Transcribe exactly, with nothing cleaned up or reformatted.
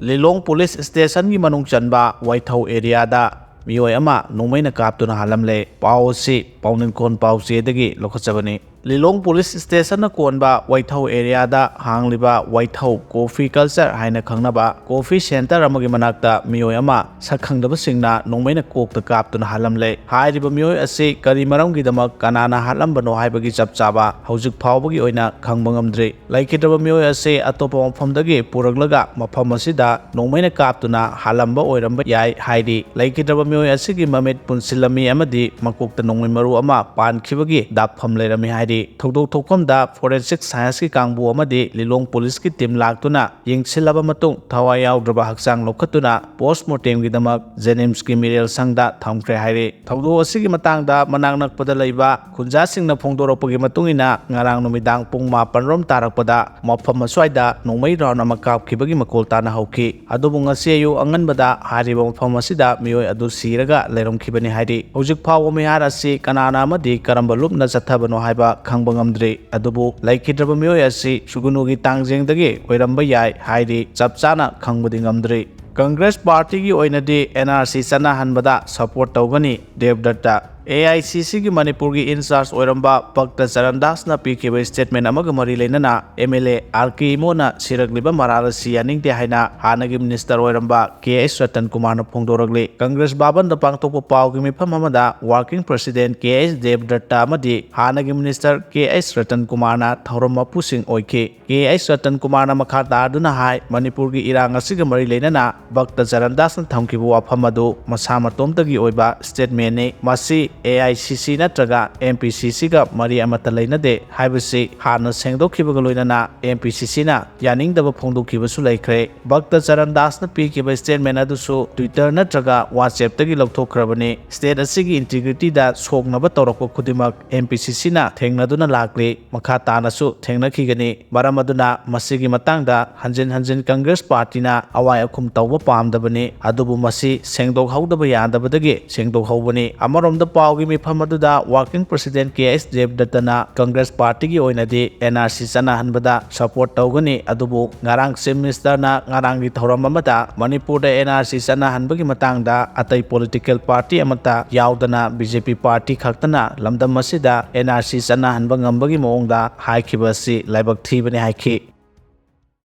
ꯂꯤꯂꯣꯡ police ꯁ꯭ꯇꯦꯁꯟꯒꯤ ꯃꯅꯨꯡ ꯆꯟꯕ ꯋꯥꯏꯊꯧ ꯑꯦꯔꯤꯌꯥꯗ ꯃꯤꯑꯣꯏ ꯑꯃ ꯅꯣꯡꯃꯩꯅ ꯀꯥꯞꯇꯨꯅ ꯍꯥꯜꯂꯝꯂꯦ꯫ ꯄꯥꯎ ꯑꯁꯤ ꯄꯥꯎꯅꯤꯡꯈꯣꯟ ꯄꯥꯎꯆꯦꯗꯒꯤ ꯂꯧꯈꯠꯆꯕꯅꯤ꯫ ꯂꯤꯂꯣꯡ ꯄꯨꯂꯤꯁ ꯁ꯭ꯇꯦꯁꯟꯅ ꯀꯣꯟꯕ ꯋꯥꯏꯊꯧ ꯑꯦꯔꯤꯌꯥꯗ ꯍꯥꯡꯂꯤꯕ ꯋꯥꯏꯊꯧ ꯀꯣꯐꯤ ꯀꯜꯆꯔ ꯍꯥꯏꯅ ꯈꯪꯅꯕ ꯀꯣꯐꯤ ꯁꯦꯟꯇꯔ ꯑꯃꯒꯤ ꯃꯅꯥꯛꯇ ꯃꯤꯑꯣꯏ ꯑꯃ ꯁꯛꯈꯪꯗꯕꯁꯤꯡꯅ ꯅꯣꯡꯃꯩꯅ ꯀꯣꯛꯇ ꯀꯥꯞꯇꯨꯅ ꯍꯥꯠꯂꯝꯂꯦ꯫ ꯍꯥꯏꯔꯤꯕ ꯃꯤꯑꯣꯏ ꯑꯁꯤ ꯀꯔꯤ ꯃꯔꯝꯒꯤꯗꯃꯛ ꯀꯅꯥꯅ ꯍꯥꯠꯂꯝꯕꯅꯣ ꯍꯥꯏꯕꯒꯤ ꯆꯞ ꯆꯥꯕ ꯍꯧꯖꯤꯛ ꯐꯥꯎꯕꯒꯤ ꯑꯣꯏꯅ ꯈꯪꯕ ꯉꯝꯗ꯭ꯔꯤ꯫ ꯂꯩꯈꯤꯗ꯭ꯔꯕ ꯃꯤꯑꯣꯏ ꯑꯁꯤ ꯑꯇꯣꯞꯄ ꯃꯐꯝꯗꯒꯤ ꯄꯨꯔꯛꯂꯒ ꯃꯐꯝ ꯑꯁꯤꯗ ꯅꯣꯡꯃꯩꯅ ꯀꯥꯞꯇꯨꯅ ꯍꯥꯠꯂꯝꯕ ꯑꯣꯏꯔꯝꯕ ꯌꯥꯏ ꯍꯥꯏꯔꯤ꯫ ꯂꯩꯈꯤꯗ꯭ꯔꯕ ꯃꯤꯑꯣꯏ ꯑꯁꯤꯒꯤ ꯃꯃꯤꯠ ꯄꯨꯟꯁꯤꯜꯂꯝꯃꯤ ꯑꯃꯗꯤ ꯃꯀꯣꯛꯇ ꯅꯣꯡꯃꯩ ꯃꯔꯨ ꯑꯃ ꯄꯥꯟꯈꯤꯕꯒꯤ ꯗꯥꯛꯐꯝ ꯂꯩꯔꯝꯃꯤ ꯍꯥꯏꯔꯤ꯫ ꯊꯧꯗꯣꯛ ꯊꯣꯛꯐꯝꯗ ꯐꯣꯔꯦꯟꯁꯤꯛ ꯁꯥꯏꯟꯁꯀꯤ ꯀꯥꯡꯕꯨ ꯑꯃꯗꯤ ꯂꯤꯂꯣꯡ ꯄꯨꯂꯤꯁꯀꯤ ꯇꯤꯝ ꯂꯥꯛꯇꯨꯅ ꯌꯦꯡꯁꯤꯜꯂꯕ ꯃꯇꯨꯡ ꯊꯋꯥꯏ ꯌꯥꯎꯗ꯭ꯔꯕ ꯍꯛꯆꯥꯡ ꯂꯧꯈꯠꯇꯨꯅ ꯄꯣꯁꯃꯣꯔꯇꯦꯝꯒꯤꯗꯃꯛ ꯖꯦꯅꯤꯝꯁꯀꯤ ꯃꯤꯔꯦꯜ ꯁꯪꯗ ꯊꯝꯈ꯭ꯔꯦ ꯍꯥꯏꯔꯤ꯫ ꯊꯧꯗꯣꯛ ꯑꯁꯤꯒꯤ ꯃꯇꯥꯡꯗ ꯃꯅꯥꯛ ꯅꯛꯄꯗ ꯂꯩꯕ ꯈꯨꯟꯖꯥꯁꯤꯡꯅ ꯐꯣꯡꯗꯣꯔꯛꯄꯒꯤ ꯃꯇꯨꯡ ꯏꯟꯅ, ꯉꯔꯥꯡ ꯅꯨꯃꯤꯗꯥꯡ ꯄꯨꯡ ꯃꯥꯄꯟ ꯔꯣꯝ ꯇꯥꯔꯛꯄꯗ ꯃꯐꯝ ꯑꯁ꯭ꯋꯥꯏꯗ ꯅꯣꯡꯃꯩ ꯔꯥꯎꯟ ꯑꯃ ꯀꯥꯞꯈꯤꯕꯒꯤ ꯃꯈꯣꯜ ꯇꯥꯅ ꯍꯧꯈꯤ꯫ ꯑꯗꯨꯕꯨ ꯉꯁꯤ ꯑꯌꯨꯛ ꯑꯉꯟꯕꯗ ꯍꯥꯏꯔꯤꯕ ꯃꯐꯝ ꯑꯁꯤꯗ ꯃꯤꯑꯣꯏ ꯑꯗꯨ ꯁꯤꯔꯒ ꯂꯩꯔꯝꯈꯤꯕꯅꯤ ꯍꯥꯏꯔꯤ꯫ ꯍꯧꯖꯤꯛ ꯐꯥꯎꯕ ꯃꯤꯍꯥꯠ ꯑꯁꯤ ꯀꯅꯥꯅ ꯑꯃꯗꯤ ꯀꯔꯝꯕ ꯂꯨꯞꯅ ꯆꯠꯊꯕꯅꯣ ꯍꯥꯏꯕ ꯈꯪꯕ ꯉꯝꯗ꯭ꯔꯤ꯫ ꯑꯗꯨꯕꯨ ꯂꯩꯈꯤꯗ꯭ꯔꯕ ꯃꯤꯑꯣꯏ ꯑꯁꯤ ꯁꯨꯒꯨꯅꯨꯒꯤ ꯇꯥꯡꯖꯦꯡꯗꯒꯤ ꯑꯣꯏꯔꯝꯕ ꯌꯥꯏ ꯍꯥꯏꯔꯤ꯫ ꯆꯞ ꯆꯥꯅ ꯈꯪꯕꯗꯤ ꯉꯝꯗ꯭ꯔꯤ꯫ ꯀꯪꯒ꯭ꯔꯦꯁ ꯄꯥꯔꯇꯤꯒꯤ ꯑꯣꯏꯅꯗꯤ ꯑꯦꯟ ꯑꯥꯔ ꯁꯤ ꯆꯠꯅꯍꯟꯕꯗ ꯁꯄꯣꯔꯠ ꯇꯧꯒꯅꯤ ꯗꯦꯕꯗꯠꯇ꯫ ꯑꯦ ꯑꯥꯏ ꯁꯤ ꯁꯤꯒꯤ ꯃꯅꯤꯄꯨꯔꯒꯤ ꯏꯟꯆꯥꯔꯖ ꯑꯣꯏꯔꯝꯕ ꯚꯛꯇ ꯆꯔꯟ ꯗꯥꯁꯅ ꯄꯤꯈꯤꯕ ꯁ꯭ꯇꯦꯠꯃꯦꯟ ꯑꯃꯒ ꯃꯔꯤ ꯂꯩꯅꯅ ꯑꯦꯝ ꯑꯦꯜ ꯑꯦ ꯑꯥꯔ ꯀꯦ ꯏꯃꯣꯅ ꯁꯤꯔꯛꯂꯤꯕ ꯃꯔꯥꯜ ꯑꯁꯤ ꯌꯥꯅꯤꯡꯗꯦ ꯍꯥꯏꯅ ꯍꯥꯟꯅꯒꯤ ꯃꯤꯅꯤꯁꯇꯔ ꯑꯣꯏꯔꯝꯕ ꯀꯦ ꯑꯩꯆ ꯔꯇꯟ ꯀꯨꯃꯥꯔꯅ ꯐꯣꯡꯗꯣꯔꯛꯂꯤ꯫ ꯀꯪꯒ꯭ꯔꯦꯁ ꯚꯕꯟꯗ ꯄꯥꯡꯊꯣꯛꯄ ꯄꯥꯎꯒꯤ ꯃꯤꯐꯝ ꯑꯃꯗ ꯋꯥꯔꯀꯤꯡ ꯄ꯭ꯔꯁꯤꯗꯦꯟꯠ ꯀꯦ ꯑꯩꯆ ꯗꯦꯕꯗꯠꯇ ꯑꯃꯗꯤ ꯍꯥꯟꯅꯒꯤ ꯃꯤꯅꯤꯁꯇꯔ ꯀꯦ ꯑꯩꯆ ꯔꯇꯟ ꯀꯨꯃꯥꯔꯅ ꯊꯧꯔꯝ ꯃꯄꯨꯁꯤꯡ ꯑꯣꯏꯈꯤ꯫ ꯀꯦ ꯑꯩꯆ ꯔꯇꯟ ꯀꯨꯃꯥꯔꯅ ꯃꯈꯥ ꯇꯥꯗꯨꯅ ꯍꯥꯏ, ꯃꯅꯤꯄꯨꯔꯒꯤ ꯏꯔꯥꯡ ꯑꯁꯤꯒ ꯃꯔꯤ ꯂꯩꯅꯅ ꯚꯛꯇ ꯆꯔꯟ ꯗꯥꯁꯅ ꯊꯝꯈꯤꯕ ꯋꯥꯐꯝ ꯑꯗꯨ ꯃꯁꯥ ꯃꯇꯣꯝꯇꯒꯤ ꯑꯣꯏꯕ ꯁ꯭ꯇꯦꯠꯃꯦꯟꯅꯤ꯫ ꯃꯁꯤ ꯑꯦ ꯑꯥꯏ ꯁꯤ ꯁꯤ ꯅꯠꯇ꯭ꯔꯒ ꯑꯦꯝ ꯄꯤ ꯁꯤ ꯁꯤꯒ ꯃꯔꯤ ꯑꯃꯠꯇ ꯂꯩꯅꯗꯦ ꯍꯥꯏꯕꯁꯤ ꯍꯥꯟꯅ ꯁꯦꯡꯗꯣꯛꯈꯤꯕꯒ ꯂꯣꯏꯅꯅ ꯑꯦꯝ ꯄꯤ ꯁꯤ ꯁꯤꯅ ꯌꯥꯅꯤꯡꯗꯕ ꯐꯣꯡꯗꯣꯛꯈꯤꯕꯁꯨ ꯂꯩꯈ꯭ꯔꯦ꯫ ꯚꯛꯇ ꯆꯔꯟ ꯗꯥꯁꯅ ꯄꯤꯈꯤꯕ ꯁ꯭ꯇꯦꯠꯃꯦꯟ ꯑꯗꯨꯁꯨ ꯇ꯭ꯋꯤꯇꯔ ꯅꯠꯇ꯭ꯔꯒ ꯋꯥꯆꯦꯞꯇꯒꯤ ꯂꯧꯊꯣꯛꯈ꯭ꯔꯕꯅꯤ꯫ ꯁ꯭ꯇꯦꯠ ꯑꯁꯤꯒꯤ ꯏꯟꯇꯤꯒ꯭ꯔꯤꯇꯤꯗ ꯁꯣꯛꯅꯕ ꯇꯧꯔꯛꯄ ꯈꯨꯗꯤꯡꯃꯛ ꯑꯦꯝ ꯄꯤ ꯁꯤ ꯁꯤꯅ ꯊꯦꯡꯅꯗꯨꯅ ꯂꯥꯛꯂꯤ꯫ ꯃꯈꯥ ꯇꯥꯅꯁꯨ ꯊꯦꯡꯅꯈꯤꯒꯅꯤ꯫ ꯃꯔꯝ ꯑꯗꯨꯅ ꯃꯁꯤꯒꯤ ꯃꯇꯥꯡꯗ ꯍꯟꯖꯤꯟ ꯍꯟꯖꯤꯟ ꯀꯪꯒ꯭ꯔꯦꯁ ꯄꯥꯔꯇꯤꯅ ꯑꯋꯥꯏ ꯑꯈꯨꯝ ꯇꯧꯕ ꯄꯥꯝꯗꯕꯅꯤ, ꯑꯗꯨꯕꯨ ꯃꯁꯤ ꯁꯦꯡꯗꯣꯛꯍꯧꯗꯕ ꯌꯥꯗꯕꯗꯒꯤ ꯁꯦꯡꯗꯣꯛꯍꯧꯕꯅꯤ꯫ ꯑꯃꯔꯣꯝꯗ ꯄꯥꯎꯒꯤ ꯃꯤꯐꯝ ꯑꯗꯨꯗ Working President ꯀꯦ ꯑꯩꯆ ꯗꯦꯕꯗꯠꯇꯅ Congress Partyꯒꯤ ꯑꯣꯏꯅꯗꯤ N R C ꯆꯠꯅꯍꯟꯕꯗ support ꯇꯧꯒꯅꯤ, ꯑꯗꯨꯕꯨ ꯉꯔꯥꯡ Chief Ministerꯅ ꯉꯔꯥꯡꯒꯤ ꯊꯧꯔꯝ ꯑꯃꯗ ꯃꯅꯤꯄꯨꯔꯗ N R C ꯆꯠꯅꯍꯟꯕꯒꯤ ꯃꯇꯥꯡꯗ ꯑꯇꯩ political party ꯑꯃꯠꯇ ꯌꯥꯎꯗꯅ B J P party ꯈꯛꯇꯅ ꯂꯝꯗꯝ ꯑꯁꯤꯗ N R C ꯆꯠꯅꯍꯟꯕ ꯉꯝꯕꯒꯤ ꯃꯑꯣꯡꯗ ꯍꯥꯏꯈꯤꯕ ꯑꯁꯤ ꯂꯥꯏꯕꯛ ꯊꯤꯕꯅꯤ ꯍꯥꯏꯈꯤ꯫